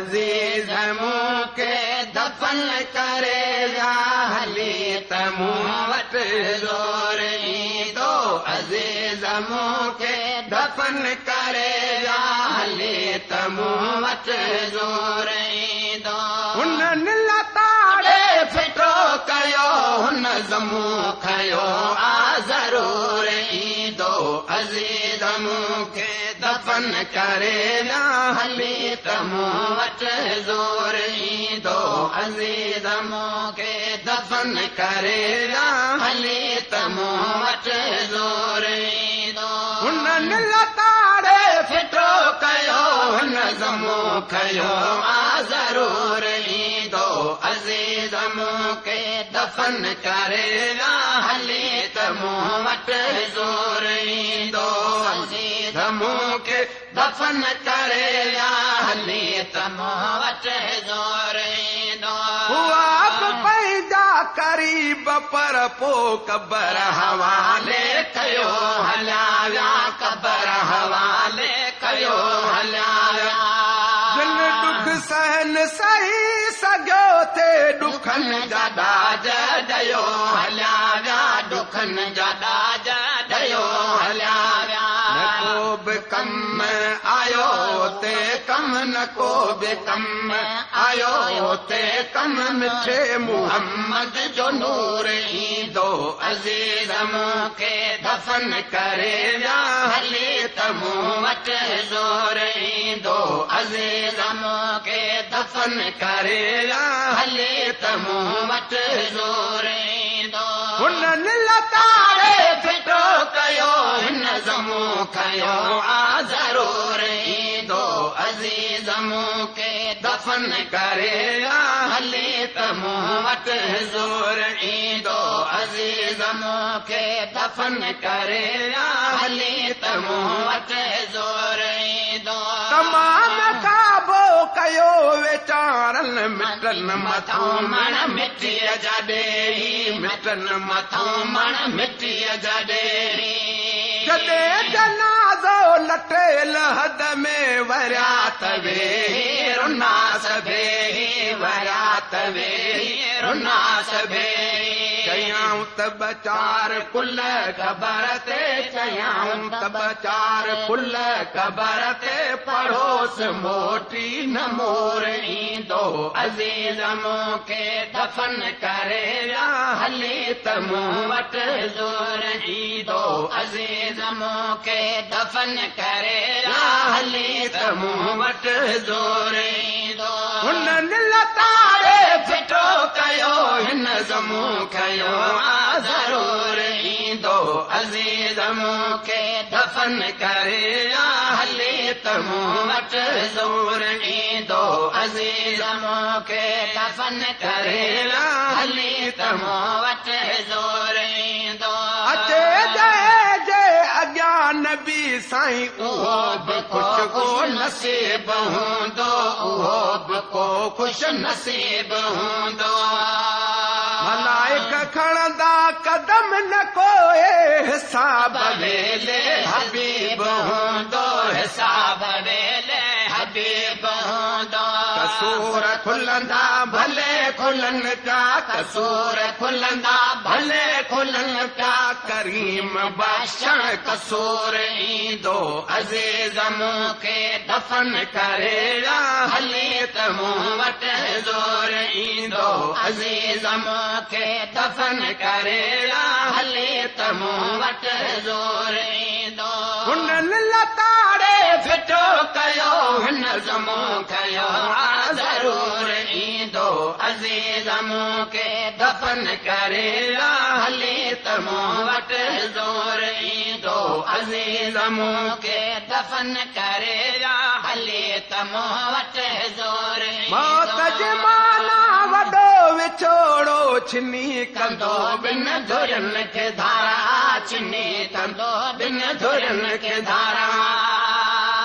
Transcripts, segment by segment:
عزيز मूंखे दफ़न करे विया हली त मूं वटि ज़ोर ईंदो। अज़ीज़ मूंखे दफ़न करे विया हली त मूं वटि ज़ोर ईंदो। हुननि लताड़े फिटो कयो, हुन ज़मू खयो आ ज़रूर ईंदो। अज़ीज़ मूंखे दफ़न करे विया हली त मूं वटि ज़ोर ईंदो। अज़ीज़ मूंखे दफ़न करे विया हली त मूं वटि ज़ोर ईंदो। हुननि लताड़े फिटो कयो, हुन ज़मू खयो आ ज़रूर ईंदो। अज़ीज़ मूंखे दफ़न करे विया हली त मूं वटि ज़ोर ईंदो। अज़ीज़ मूंखे दफ़न करे विया हली त मूं वटि ज़ोर ईंदो। हुआ बि पंहिंजा क़रीब पर पोइ क़बर हवाले कयो हलिया विया, क़बर हवाले कयो हलिया विया। जिन ॾुख सहन सही सघियो थे ॾुखनि जा ॾाज ॾियो हलिया विया, ॾुखनि जा ॾाज ॾियो हलिया विया। न को बि कम आयो ते कम, न को बि कम आयो ते कम, मिठे मुहम्मद जो नूर ईंदो। अज़ीज़ मूंखे दफ़न करे विया हली त मूं वटि ज़ोर ईंदो। अज़ीज़ मूंखे दफ़न करे विया हली त मूं वटि ज़ोर ईंदो। हुननि लताड़े फिटो कयो, हिन ज़मू खयो आ ज़रूर ईंदो। अज़ीज़ मूंखे दफ़न करे विया हली त मूं वटि ज़ोर ईंदो। अज़ीज़ मूंखे दफ़न करे विया हली त मूं वटि ज़ोर ईंदो। तमाम ख़ाबो कयो वीचारनि मिटनि मथां मण मिटीअ जा ॾेरी, मिटनि मथां मण मिटीअ जा ॾेरी। जॾहिं जनाज़ो लटेल हद में वरिया त वेही रुना सभेही, वरिया त वेही रुना सभेही। चयाऊं त ॿ चार कुल ख़बर ते, चयाऊं त ॿ चार कुल ख़बर ते, पढ़ोस मोटी न मोर ईंदो। अज़ीज़ मूंखे दफ़न करे विया हली त मूं वटि ज़ोर ईंदो। अज़ीज़ मूंखे दफ़न करे विया हली त मूं वटि ज़ोर ईंदो। हुननि लताड़े फिटो कयो, हिन ज़मू खयो आ ज़रूर ईंदो। अज़ीज़ मूंखे दफ़न करे विया हली त मूं वटि ज़ोर ईंदो। अज़ीज़ मूंखे दफ़न करे विया हली त मूं वटि ज़ोर ईंदो। अचे जे अॻियां नबी साईं उहो बि ख़ुशि को नसीब हूंदो, उहो बि को ख़ुशि नसीब हूंदो। मलाइक खणंदा कदम न कोए हिसाब वेले हबीब हूंदो, हिसाब वेले हबीब हूंदो। कसूर खुलंदा भले खुलनि पिया, कसूर खुलंदा भले खुलनि पिया, करीम बख़्शण कसूर ईंदो। अज़ीज़ मूंखे दफ़न करे विया हली त मूं वटि ज़ोर ईंदो। अज़ीज़ मूंखे दफ़न करे विया हली त मूं वटि ज़ोर ईंदो। हुननि लताड़े फिटो कयो, हिन ज़मू खयो आ ज़रूर ईंदो। अज़ीज़ मूंखे दफ़न करे विया हली त मूं वटि ज़ोर ईंदो। अज़ीज़ मूंखे दफ़न करे विया हली त मूं वटि ज़ोर ईंदो। मौत जी माना वॾो विछोड़ो, छिनी कंदो ॿिनि धुरनि खे धारा, छिनी कंदो ॿिनि धुरनि खे धारा।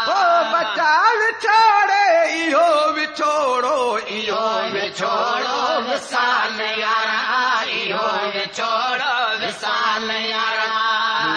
ओ बचा विछोड़े इहो विछोड़ो, इहो विछोड़ो विसाल यारा, इहो विछोड़ो विसाल यारा।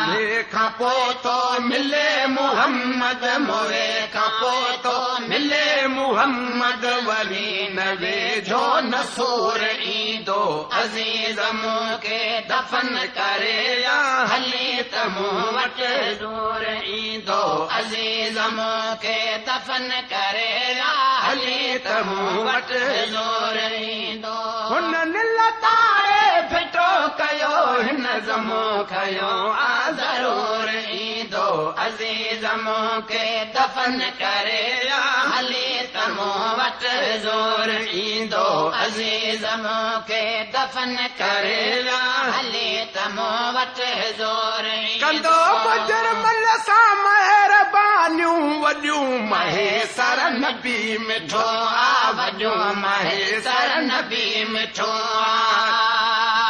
موئي کان پوءِ ٿو ملي محمد، موئي کان پوءِ ٿو ملي محمد، وري نه ويجهو نسور ايندو. عزيز مون کي دفن ڪري ويا هلي ته مون وٽ زور ايندو. عزيز مون کي دفن ڪري ويا هلي ته مون وٽ زور ايندو. هنن لتاڙي ڦٽو ڪيو، هن زمو کيو آ ضرور ايندو. عزيز مون کي دفن ڪري ويا هلي ته مون وٽ زور ايندو. عزيز مون کي دفن ڪري ويا هلي ته مون وٽ زور ايندو. ڪندو مجرمن سان مهربانيون وڏيون مهيسر نبي مٺو آ، وڏيون مهيسر نبي مٺو آ.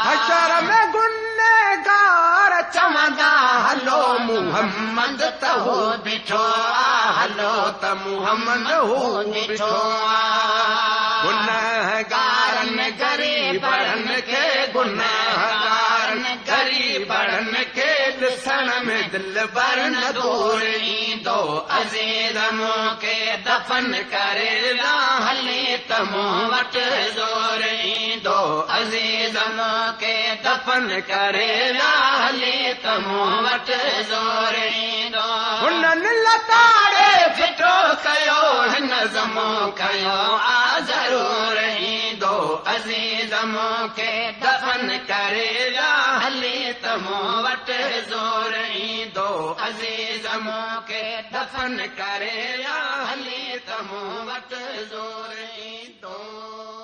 حشر ۾ گنهگار چوندا هلو محمد ته هو بيٺو آ، هلو ته محمد هو بيٺو آ. گنهگارن غريبن کي، گنهگارن غريبن کي ڏسڻ ۾ دلبر نه دور ايندو. عزيز مون کي دفن ڪري ويا هلي ته مون وٽ زور ايندو. عزيز مون کي دفن ڪري ويا هلي ته مون وٽ زور ايندو. هنن لتاڙي ڦٽو ڪيو، هن زمو کيو آ ضرور ايندو. عزيز مون کي دفن ڪري ويا هلي ته مون وٽ زور ايندو. عزيز مون کي دفن ڪري ويا هلي ته مون وٽ زور ايندو.